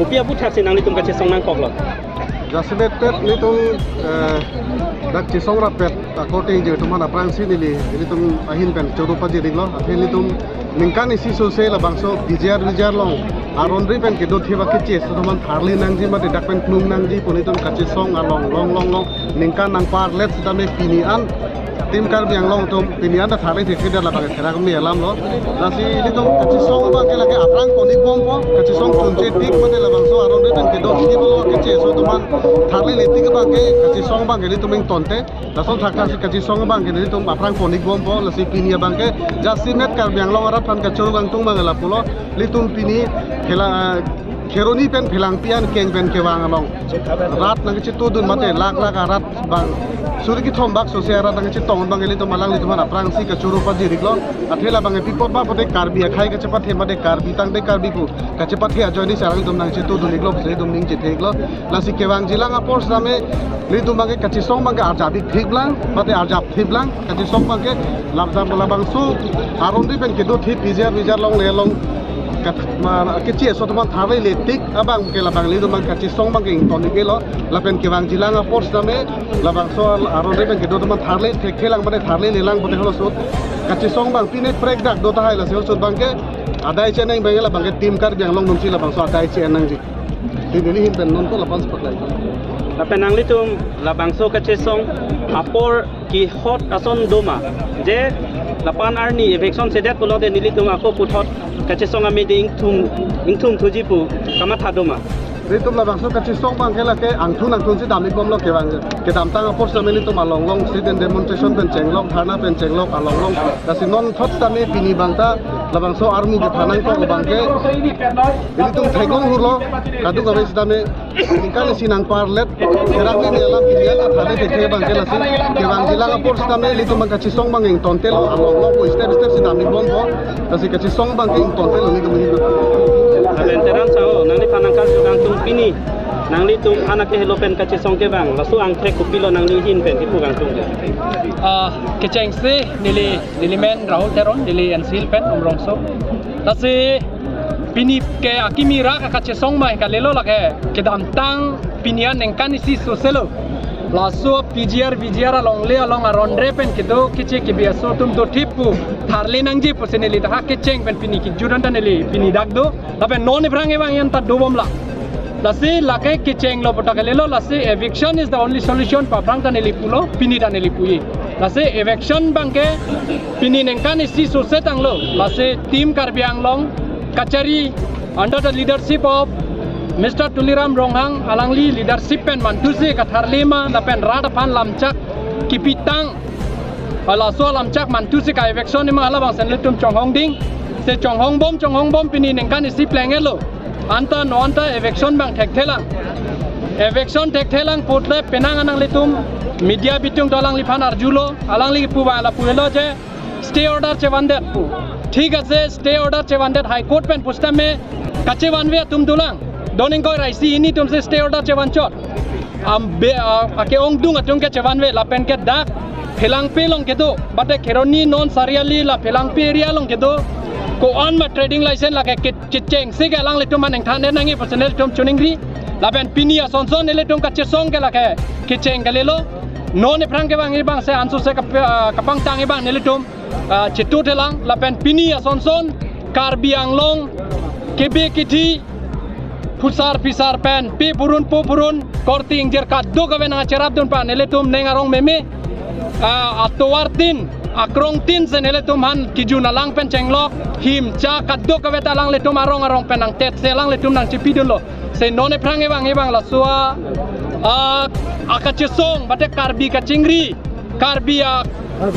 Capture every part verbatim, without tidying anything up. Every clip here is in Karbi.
Kopi aputhaksi nanglitum kachesong nangkoklo? Jasemet pet nelitum, eh, dak chesong rapet, according je atum aphan aphrangsi neli, nelitum ahin pen choro pajiriklo. Athe nelitum ningkan isi sose labangso P G R V G R along aron ri pen kedo thip akeche aso atum aphan tharli nangji mate dak pen klung nangji pu nelitum kachesong along long long long ningkan nangparlet sitame pini an Team Karbi Anglong atum pini an ta tharli thekthe det labang therak me alam lo. Lasi nelitum kachesong abang ke lake aphrang pon-ik bompo, kachesong chunche tik mate labangso aron ri pen kedo thip lo akeche aso atum aphan tharlile tik abang ke kachesong abang ke nelitum ingtonte. Lason thakthaksi kachesong abang ke nelitum aphrang pon-ik bompo, lasi pini abang ke jasemet Karbi Anglong arat aphan kachoro kangtung abang ke lapulo, nelitum pini Phela-, Kheroni pen Phelangpi an keng pen kevang along rat nangkachetudun mate lak lak arat bang suri kethom bak sose arat nangkachetong abang ke nelitum alanglitum aphan aphrangsi kachoro pajiriklo. Athe labang ke pi apot ma pote Karbi akhei kachepathe mate Karbi tangte Karbi pu kachepathe ajoine si alanglitum nangchetudun-iklo, nelitum ning chethe-iklo. Lasi kevangjilang apor sitame nelitum abang ke kachesong abang ke arjap-ik thiplang mate arjap thiplang, kachesong abang ke labang labangso aron ri pen kedo thip P G R V G R along le along kat-, ma, akeche aso atum aphan tharlile tik abang ke labang nelitum abang kachesong abang ke ington-iklo. Lapen kevangjilang apor sitame labangso aron ri pen kedo atum aphan tharli thekthelang mate tharlilelang pote halaso kachesong abang pine prek dak do tahai, lasi halaso abang ke adai che-en nang abang ke labang ke Team Karbi Anglong atumsi labangso adai che-en nangji. Pini neli ahin pen non to lapu-an sepaklangji. Lapen nanglitum labangso kachesong apor kehot ason doma, je lapu-an arni eviction sedet pulote nelitum ako puthot kachesong amede ingthum, ingthum thuji pu kamatha doma? Nelitum labangso kachesong abang ke lake angthun angthunsi dam-ik bomlo, kevang kedamtang apor sitame nelitum along long sit-in demonstration pen chenglok, dharna pen chenglok along long. Lasi non thot sitame pini abang ta labangso armu kethan nangkok abang ke nelitum theklong hurlo, kadokave sitame ningkan isi nangparlet, therak me alam pini an ta tharli thekthe abang ke lasi kevangjilang apor sitame nelitum abang kachesong abang ingtontelo, along long pu step step si dam-ik bompo, lasi kachesong abang ke ingtontelo nelitum ahin. Lapen Teron Saho, nangliphan nangkarju kangtung pini nanglitum aphan akehelo pen kachesong kevang, laso angthek kopilo nangli ahin pen kipu kangtung ke? Ah, kechengsi neli, neli men Rahul Teron, neli N C Hills pen Umrongso. Lasi pini ke akimi rak akachesong abang kalilo, lake kedamtang pini an ningkan isi soselo. Laso P G R V G R along le along aron ri pen kedo keche kebi aso atum do thip pu tharli nangji pusi neli ta ha kecheng pen pini kejut an ta neli pini dak do. Lapen non aphrang kevang an ta do bomlang. Lasi lake kechenglo pu ta kalilo, lasi eviction is the only solution pu aphrang ta neli pulo, pini ta neli pu-i. Lasi eviction abang ke pini ningkan isi sose tanglo, lasi Team Karbi Anglong kachari under the leadership of Mister Tuliram Ronghang, alangli leadership pen mantusi katharli ma lapen rat aphan lamchak kipitang, laso lamchak mantusi ka-eviction-i ma, halabangsi nelitum chonghong ding. Se chonghong bom, chonghong bom, pini ningkan isi pleng-etlo. Anta non ta eviction abang thekthelang. Eviction thekthelang putle penang an nanglitum media bitung ta alangliphan arjulo, alangli pu abang lapu-etlo je stay order chevandet pu. Thik ase, stay order chevandet High Court pen pusitame kachevanve atum dolang. Don ingkoi ra isi hini atumsi stay order chevanchot. Am be, a, ake-ongdung atum ke chevanve lapen ke dak Phelangpi along kedo, mate Kheroni non Sariali la Phelangpi area along kedo, ko-an ma trading license lake ke, kechengsi ke alanglitum aphan nangthan nangji pusi nelitum choningri. Lapen pini asonson nelitum kachesong ke lake kecheng kalilo. Non aphrang kevang abang se ansose kap-, ah, kapangtang abang nelitum, ah, chetu thelang. Lapen pini asonson Karbi Anglong kebe kithi phusar phisar pen pe purun po purun korte ingjir kadokave nangcherapdun pa nelitum ning arong meme, ah, atovar tin, akrong tin si nelitum aphan kejun alang pen chenglok, him cha kadokave ta alanglitum arong arong pen nangtet si alanglitum nangchepidunlo. Se non aphrang kevang abang laso a, ah, akachesong, mate Karbi kachingri, Karbi a,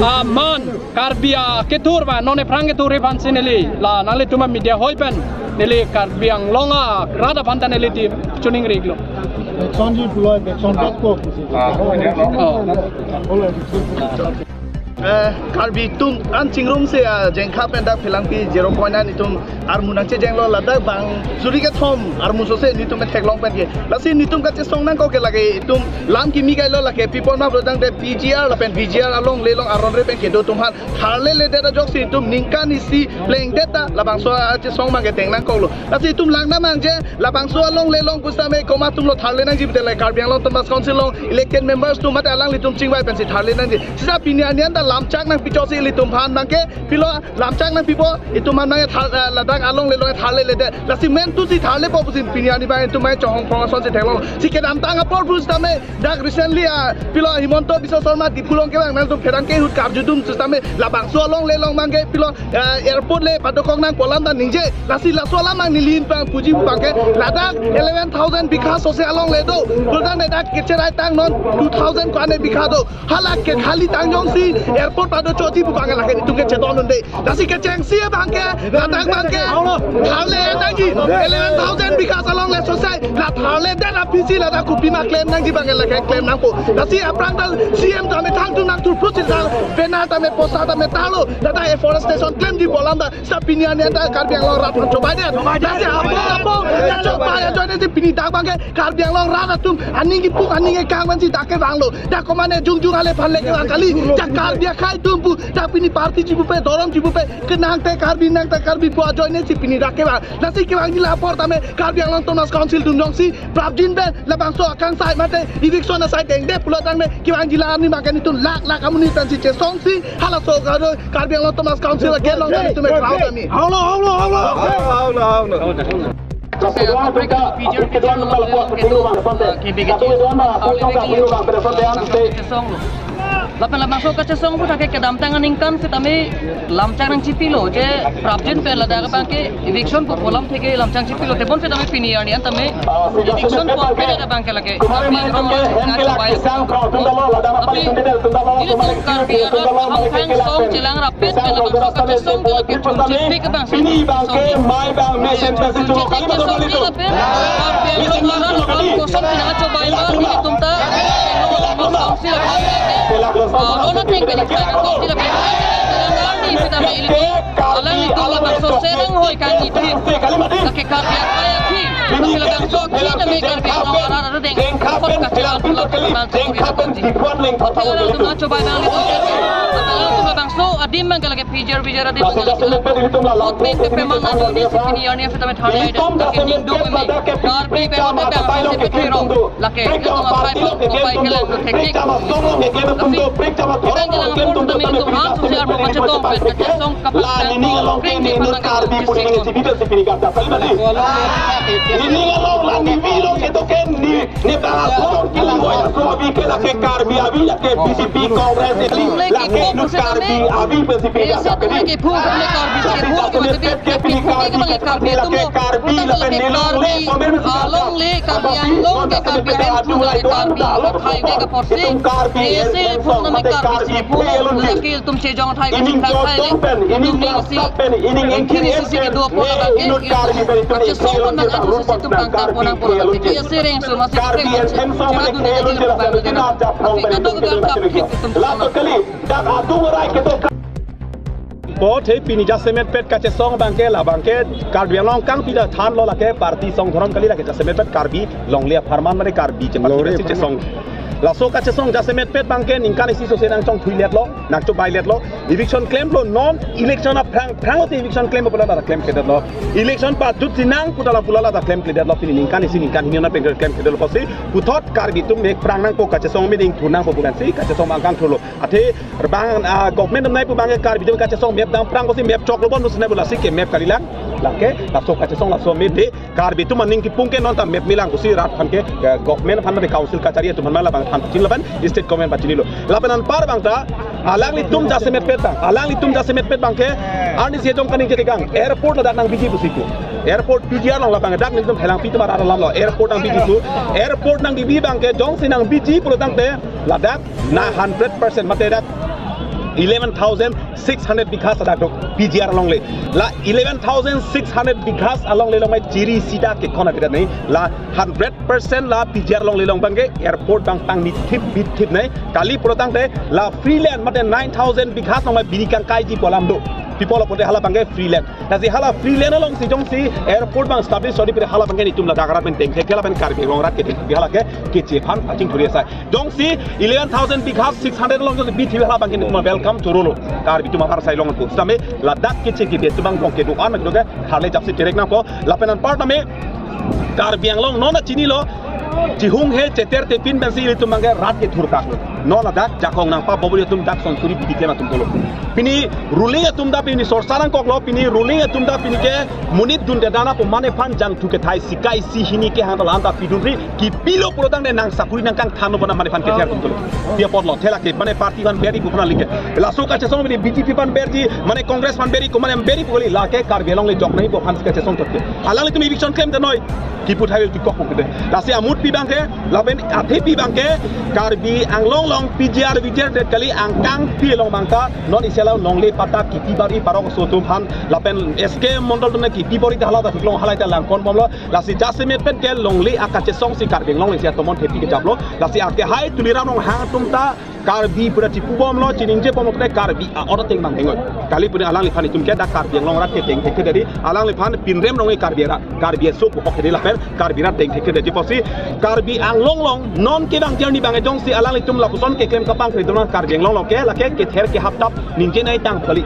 ah, man, Karbi akethur abang, non aphrang kethur aphansi neli la nanglitum a media hoi pen neli Karbi Anglong arat aphan ta neli ti choningri-iklo. Eviction ji pulo, eviction dak ko. Oh. Eh, Karbi atum an chingrumsi, ah, Jengkha pen dak Phelangpi zero point nine itum armu nangchejenglo, ladak bang suri kethom armu sose netum theklong pen ke. Lasi netum kachesong nangkok ke lake itum lam kimi kailo, lake pi apot ma pulotangte P G R lapen V G R alongle along aron re pen kedo atum aphan tharle ledet ajoksi itum ningkan isi plengdet ta labangso achesong abang ke deng nangkoklo. Lasi itum lang nangji, labangso alongle along pusitame komat atumlo tharle nangji pute, lake Karbi Anglong Autonomous Council along elected members atum mate alanglitum chingvai pensi tharle nangji. Seta pini arni an ta lamchak nangpichotsi ilitum aphan abang ke pilo, lamchak nangpipo, itum aphan abang ke thar, eh, ladak alongle along tharle ledet. Lasi men tusi tharlepo pusi pini arni abang itum abang ke chonghong phong asonsi theklong. Si kedamtang apor pusitame dak recently, ah, pilo Himanta Biswa Sarma Diphu along kevang nangtum pherangke ahut karjudun pusitame labangso alongle along abang ke pilo, eh, airport le padokok nangpo alam ta ningje. Lasi laso alam abang neli pen puji abang ke ladak eleven thousand bigha sose alongle do. Pulotangte dak kecherai tang non two thousand ko-an bigha do. Hala ke khali tang jongsi airport padochotji pu abang ke lake netum ke chedondunde. Lasi kechengsi abang ke, ladak abang ke tharle nangji. Eleven thousand bigha alongle sose la tharledet aphi si ladak kopima klem nangji abang ke lake klem nangpo. Lasi aphrang ta C M tame thangtum nangthurphutsi ta banner tame poster tame tanglo, ladak afforestation klemji pu alam ta. Seta pini arni an ta Karbi Anglong rat aphan chobaidet. Lasi apo apo chobai ajoine si pini dak abang ke Karbi Anglong rat atum aning kipung aning kekang pensi dak kevanglo. Dak komane jongjong ale aphan le kevang kali. Dak Karbi akhei atum pu, dak pini party chibupe, dhorom chibupe, kenangte Karbi nangte Karbi pu ajoine si pini dak kevang. Lasi kevangji la apor tame Karbi Anglong Autonomous Council atum jongsi prapjin pen labangso akangsai mate eviction asai dengde pulotangte kevangji la arni abang ke netum lakh lakh amonit pensi chesongsi halaso kado Karbi Anglong Autonomous Council again along netum eklau kami. Haulo, haulo, haulo. Lapen labangso kachesong pu thake kedamtang aningkan sitame lamchak nangchipilo je prapjin pen ladak abang ke eviction pu pu alam theke lamchak chipilo, tebon sitame pini arni an tame eviction pu alam ke ladak abang ke lake Karbi Anglong rat nangchobai. Tapi nelitum Karbi arat Hongphang song chelang rapet pen labangso kachesong ke lake chunchipik abang si. Pini abang ke mai abang mesen pensi chunchipik chunchipik chesong kali si betul. Lapen Karbi Anglong arat atum koson pinangchobai abang nelitum ta Karbi Anglong song si lake. Ah, lo na theng pen song si lake. Karbi sitame ilitum alanglitum labangso serang hoi kangni thik. Lake Karbi akhei akhei. Lake labangso akhei tame Karbi Anglong arat adeng. Apot kachelang pulot labangso Karbi akhei akhei. Alanglitum nangchobai abang nelitum. Alanglitum labangso adim abang ke lake P G R V G R adim abang ke lake. Vote bank kepemang nangji si pini arni an sitame tharle ajoine si ningduk eme. Karbi pen abang si pethirong. Lake, ketum akhei pon kopai kelang do thekthek. Lasi, ikan kelang apor tame itum ha, sosial media chetong pen, kachesong kapatang, kring di patang, kring di patang. Ini ngalong la nivelo keto ke ni, ni bang akorong kili hoi aso avi ke lake Karbi avi lake B J P Congress ini lake inut Karbi avi B J P. Ese atum ke phu, atum ke Karbi ke phu, atum ke phu, ke bang Karbi atum lo. Karbi lapen Karbi, alongle Karbi Anglong ke Karbi ahem phu, Karbi akhei ke kaporsi. Ese phu nang Karbi si phu, lake itum chejong akhei ke chingthang akhei le. Itum ke isi, ining kiri isi kedo apor lake, kachesong pon nang atum si itum kangkang pon nangpo lake. Ese reng so masi kre pon si itum chejong akhei le. Tapi kadokave kangkang thik itum pon nang. Dak adung arai kedo. Apot he pini jasemetpet kachesong abang ke labang ke Karbi Anglong kangpida thanlo, lake party song dhorom kali, lake jasemetpet Karbi longle apharman mane Karbi chepat longle chesong. Laso kachesong jasemetpet abang ke ningkan isi sose nangchongthuiletlo, nangchobailetlo. Eviction klemlo, non election aphrang phrang te eviction klem pulo ta klemkledetlo. Election pajutji nang pu ta la pulo ta klemkledetlo, pini ningkan isi ningkan hini na pen klemkledetlo pusi puthot Karbi atum mek phrang nangpo, kachesong meeting thu nangpo pu pensi kachesong abang kangthurlo. Athe bang, ah, government atum nai pu abang ke Karbi atum kachesong map dam phrang pusi map choklo bon pusi nai pu lasi ke map kalilang. Lake laso kachesong laso map de Karbi atum aning kipung ke non ta map melang pusi rat aphan ke, eh, government aphan mate council kachari atum aphan labang aphan pachin lapen state government pachinilo. Lapen anpar abang ta alanglitum jasemetpet abang, alanglitum jasemetpet abang ke arni si jong kaning jadi kang airport ladak nangbiji pusi pu. Airport P G R along labang dak nelitum Phelangpi atum arat alamlo, airport nangbiji pu. Airport nangbibi abang ke jongsi nangbiji pulotangte ladak na hundred percent mate dak Eleven thousand six hundred bighas adak do P G R alongle. La eleven thousand six hundred bighas alongle along mai chiri sida ke kona tidak nih. La hundred percent la P G R alongle along abangke airport abang pangni thip bit thip nih. Kali pulotangte la free land mate nine thousand bighas along mai bini kangkaiji pu alam do. Pi pulo pulote hala abangke free land. Lasi hala free land alongsi jongsi airport abang establish odi pire hala abangke netum ladak arat pen tengthekthe lapen Karbi Anglong arat ke tengthekthe hala ke keche aphan pachingthur asai. Jongsi eleven thousand bighas six hundred along jongsi bithi hala abangke netum welcome chorolo. Karbi atum aphan sai long tu. Sitame ladak keche kebi atum angbong kedo-an kedo ke harle japsi cherek nangpo. Lapen anparta me Karbi Anglong non chinilo, chihung he cheter tepin pensi ilitum abangke rat kethur kak. Non ladak jakong nangpa bobori atum dak sonsuri bidi klem atum pulo. Pini ruling atum ta pini sorsa nangkoklo, pini ruling atum ta pini ke monit dunde dana pu mane aphan jangthu kethai sikai isi hini kehang ta la-an ta pidunri, kipilo pulotangte nang sakuri nangkangthanlo pu mane aphan kether atum pulo. Dia potlo thela ke mane party aphan beri pu aphan lingke. Laso kachesong pini B J P aphan berji, mane Congress aphan beri, ko mane beri pu kali, lake Karbi Anglong le jok nai pu aphan kachesong thot ke. Alanglitum eviction klemte noi. Kipu thai tu kok kok kete. Lasi amut pi abangke, lapen athe pi abangke, Karbi Anglong along P G R V G R det kali angkang pi along abangta, non isi along longle patta kipi bari parok aso atum aphan, lapen S K Mondol atum kipi bari ta hala ta thuklong halai ta langkon bomlo, lasi jasemet pen ke longle akachesong si Karbi Anglong le isi atomon thepi kejaplo, lasi akehai Tuliram Ronghang atum ta, Karbi pura chipubomlo, chiningjebomlo te Karbi a-ot ateng bang hengoi. Kali puni alangliphan itum ke dak Karbi Anglong arat ke tengthek ke dari, alangliphan pinrem rong e Karbi arat, Karbi aso pu hok hedi lapen, Karbi arat tengthek ke dari pusi, Karbi Anglong along, non ke bang journey abang jongsi alanglitum lapuson keklem kapangkri dona Karbi Anglong along ke, lake kether kehap tap, ningje nai tang kali.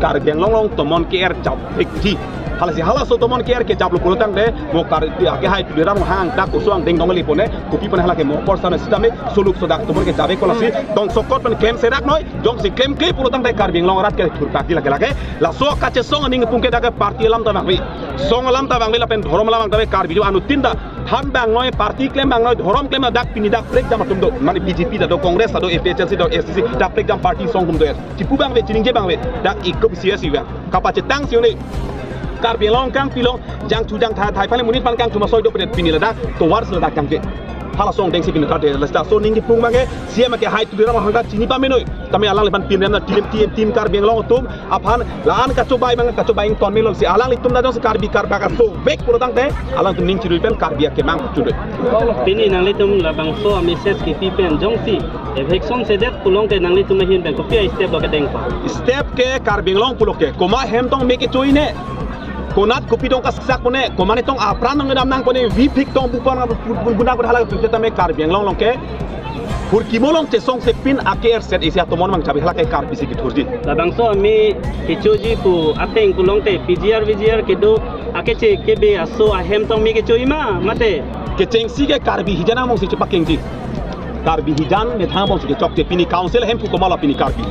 Karbi Anglong along tomon ke-er chap thekji. Halasi halaso tomon ke-er kejaplo pulotangte, mo Karbi akehai Tuliram Ronghang dak koso angdeng dong le pone, kopi pone hala ke mo porsa na sitame, soluk sodak tomon kejapvek ko lasi, tong sokot pen klem serak noi, jongsi klemkle pulotangte Karbi Anglong arat kethur kak di lake lake, laso kachesong aning pungke dak ke party alam ta bangve, song alam ta bangve lapen dhorom alam ta bangve Karbi atum anuttin ta, than bang noi, party klem bang noi, dhorom klem dak pini dak prekjam atum do, mane B J P ta do, Congress ta do, A P H L C do, A C C, dak prekjam party song atum do, chipu bangve, chiningje bangve, dak ikop C S U bang. Kapachetang si un-e. Karbi Anglong kangpilong, jangthu jangthai thai aphan le monit aphan kangthu masoi do pedet pini ladak, tovar si ladak kangke. Halaso angdeng si pini kade, laso aning kipung abangke, C M akehai Tuliram Ronghang ta chini pamenoi. Tame alangliphan pinrem na team, team, team Karbi Anglong atum, aphan, la-an kachobai abang, kachobai ington melo si, alanglitum ta jongsi Karbi Karbi aso vek pulotangte, alangtum ning chirui pen Karbi akemang chudoi. Pini nanglitum labangso a-message kipi pen jongsi eviction sedet pulote nanglitum ahin pen kopi a-step lo kedengpa? Step ke Karbi Anglong pulo ke, komat ahem tong me kechoi ne. Konat kopi tong kasiksak pone, komat ne tong apran nang dam nang pone, vipik tong bupan bun bun bun hala tu tame Karbi Anglong along ke. Hurkimo along chesong sepin ake-er set isi atomon mang chabi hala ke Karbi si kethurji. Labangso a-me kechoji pu ateng pulote P G R V G R kedo akeche kebe aso ahem tong me kechoi ma mate? Kechengsi ke Karbi hijan angbong si chepakengji. Karbi hijan methang angbong si kechokche pini council ahem pu komatlo pini Karbi.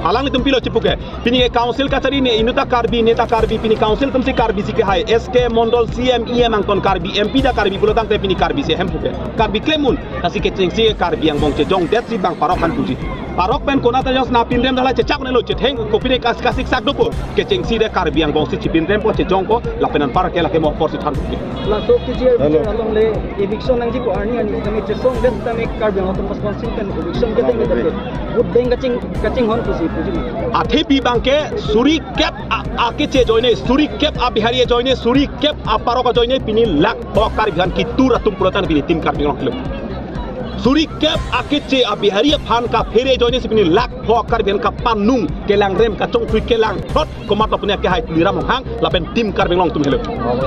Alanglitum pilo chipu ke. Pini ke council kachari ne inut ta Karbi, ne ta Karbi, pini council atum si Karbi si kehai, S K Mondol C M E M angton Karbi, M P ta Karbi pulotangte pini Karbi si ahem pu ke. Karbi klem un, lasi kechengsi ke Karbi angbong chejongdet si bang parok aphan puji. Parok pen konat ta jongsi na pinrem dala chechak ne lo chetheng kopi de kas kasiksak dopo. Kechengsi de Karbi angbong si chipinrempo chejongpo lapen anpar ke lake mo apor si than puji. Laso P G R V G R alongle eviction nangji pu arni arni kami chesongdet tame Karbi Anglong Autonomous Council pen eviction kedeng kedeng. Vote bank kaching kachinghon pusi puji. Athe pi abangke suri kep a, akeche ajoine, suri kep a-Bihari ajoine, suri kep aparok ajoine pini lakh pho Karbi aphan kitur atum pulotangte pini team Karbi Anglong kilo. Suri kep akeche a-Bihari aphan kaphere ajoine si pini lakh pho Karbi aphan kapanung kelangrem kachongthui kelangthrot komatlo pune akehai Tuliram Ronghang lapen team Karbi Anglong atum helo.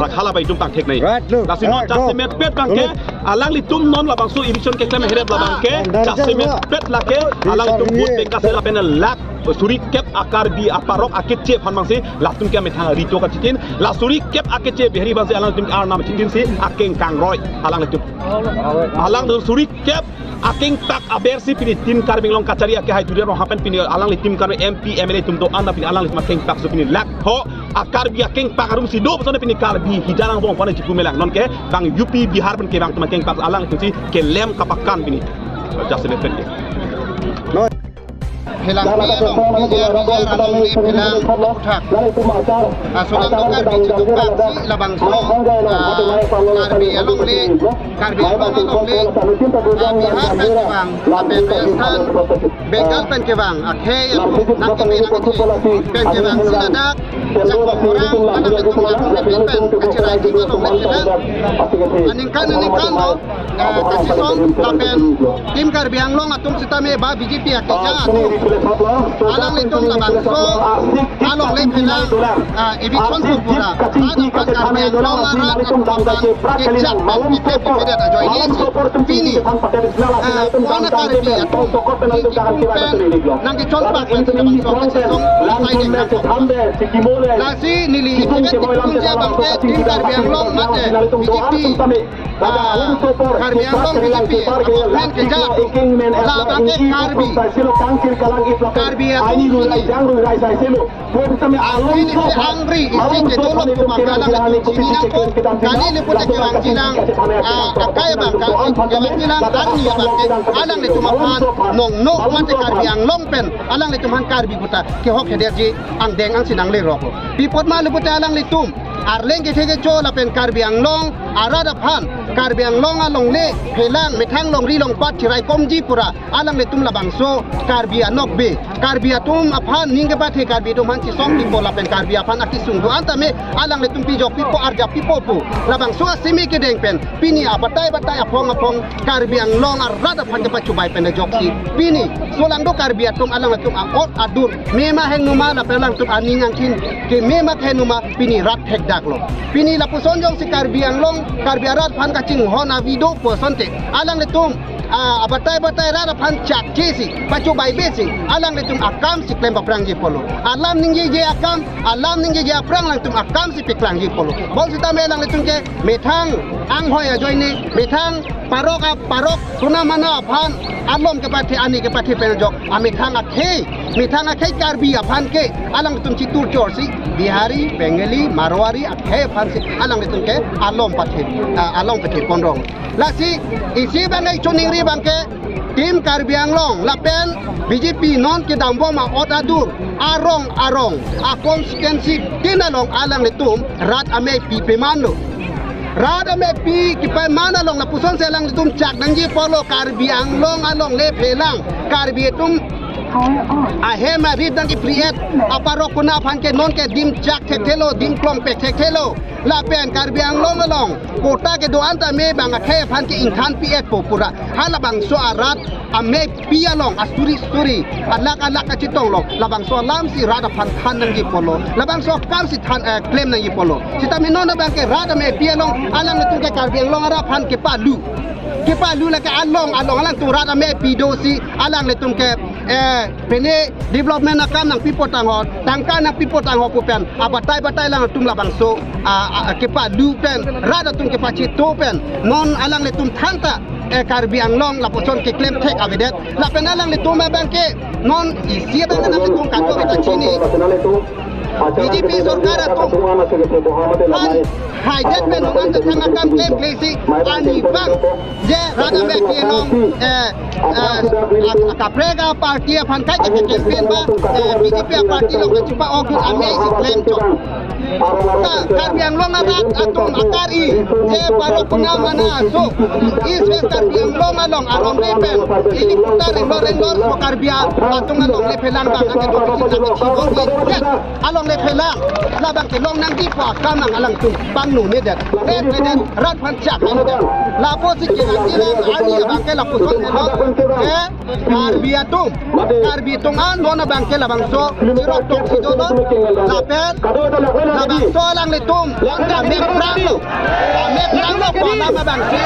Rak hala bai atum tangthek nai. Right, look. Lasi non right, go. Jasemet pet abangke, go. Alanglitum non labangso eviction keklem heret labangke, ah, jasemet pet lake, alanglitum vote bank kase lapen lakh suri kep a-Karbi aparok akeche aphan mangsi, latum ke methang rito kachitin, la suri kep akeche Bihari mangsi alanglitum arnam chitin si akeng kangroi alanglitum. Alangtum suri kep akeng tak aber si pini team Karbi Anglong kachari akehai Tuliram Ronghang pen pini alangli team Karbi M P M L A atum do-an pini alanglitum akeng tak so pini lakh pho a-Karbi akeng pak arum si do, so pini Karbi hijan angbong pone chipu melang non ke bang U P Bihar pen kevang atum akeng pak alangtum si kelem kapakan pini. Jasemet pen ke. No. Phelangpi along, P G R, V G R alongle phelang aputhak. Ah, solangdo Karbi cheduk paksi labangso, ah, Karbi alongle, Karbi Anglong alongle, ah, Bihar pen kevang, lapen Rajasthan, Bengal pen kevang, akhei atum nangkeme nangkeme pen kevangsi ladak, Chakma Moran, alangtum atum pen, achirai jik alongle phelang. Aningkan aningkan lo, eh, kachesong lapen Team Karbi Anglong atum sitame ba B J P akeja atum, alanglitum labangso alongle phelang, ah, eviction pu pura. Adaphan Karbi Anglong arat atum aphan kejak pen pipet pipedet ajoine si pini, ah, pu-an a-Karbi atum ingpu pen nangkechonpak pensi labangso kachesong asai deng nangkok. Lasi neli isi ke chingkungji abangke Team Karbi Anglong mate B J P, ah, Karbi Anglong B J P aphan kejak atum, labangke Karbi, Karbi atum pini, ah, pini si angri isi ke dolo pu abangke alanglitum chini nangkok. Kali le pute kevangjilang, ah, akai abangke, kevangjilang arni abangke alanglitum aphan nongno mate Karbi Anglong pen alanglitum aphan Karbi puta kehok hedetji angdeng angsi nanglerok. Pi apot ma le pute alanglitum arleng kethe kecho lapen Karbi Anglong arat aphan, Karbi Anglong alongle phelang methang longri longpat chiraikomji pura alanglitum labangso Karbi anokbe, Karbi atum aphan ning kepathe, Karbi atum aphan chesong pipo lapen Karbi aphan akesung do-an tame alanglitum pijok pipo, arjap pipo pu labangso asimi kedeng pen pini abatai batai aphong aphong Karbi Anglong arat aphan kepachubai pen ajoksi pini solangdo Karbi atum alangtum a-ot adur, mema hengnuma lapen alangtum aning angthin kemema hengnuma pini rat thekdaklo. Pini lapuson jongsi Karbi Anglong, Karbi arat aphan kachinghon avi do pu asonte, alanglitum, ah, abatai batai rat aphan chakche si, pachubai be si alanglitum akam si klem paprangji pulo. Alam ningjeje akam, alam ningjeje aphrang alangtum akam si paklangji pulo. Bonsitame alanglitum ke methang anghoi ajoine, methang parok a parok, kona mana aphan alom kepathe, ani kepathe pen ajok amethang akhei, methang akhei Karbi aphan ke alangtum chitur chorsi Bihari, Bengali, Marwari akhei aphan si alangtum ke alom pathe, ah, alom pathe ponrong. Lasi isi abangke choningri abangke Team Karbi Anglong lapen B J P non kedambom a-ot adur, arong arong, a-constituency tin along alanglitum rat amei pi pemanlo. Rat amei pi kepaman along lapusonsi alanglitum chak nangji pulo, Karbi Anglong alongle phelang, Karbi atum ahem arit nangkepri-et aparok kona aphan ke non ke dim chak thekthelo, dim klongpek thekthelo. Lapen Karbi Anglong along quota kedo-an tame bang akhei aphan ke ingthan pi-etpo pura. Halabangso arat amei pi along asuri suri, alak alak kachetong along labangso alam si rat aphan than nangji pulo, labangso akam si than, eh, klem nangji pulo. Sitame non abangke rat amei pi along alanglitum ke Karbi Anglong arat aphan kepalu, kepalu lake along along alangtum rat amei pi do si alanglitum ke, eh, pene development akam nangpipo tangho, tangka nangpipo tangho pu pen abatai batai alangtum labangso, ah, ah, kepalu pen, rat atum kepacheto pen non alanglitum thanta, eh, Karbi Anglong lapuson keklem thek avedet. Lapen alanglitum abangke non isi abang alanglitum kado kita chini, B J P sorkar atum aphan haidet pen non anta thang akam klemkle si ani bang je rat amei pi along, eh, eh, ak-, akaprek aparty aphan kai ke campaign ba, eh, B J P aparty along kachipa-ok amei si klem chot. Ka Karbi Anglong arat atum akari, je parok kona mana aso, East West Karbi Anglong along arong repen, ili putar ringlor ringlor so Karbi atum alongle phelang bang angke do kisi nangkechibor ni. Alongle phelang, labangke long nangji pu akam nang alangtum pangno nedet, repredet, rat aphan chak nedet. Lapusi kevangjilang arni abangke lapuson henlo, eh, Karbi atum, Karbi atum an non abangke labangso chirok tongsi dolo, lapen labangso alanglitum amek pranglo, amek pranglo pu alam abangsi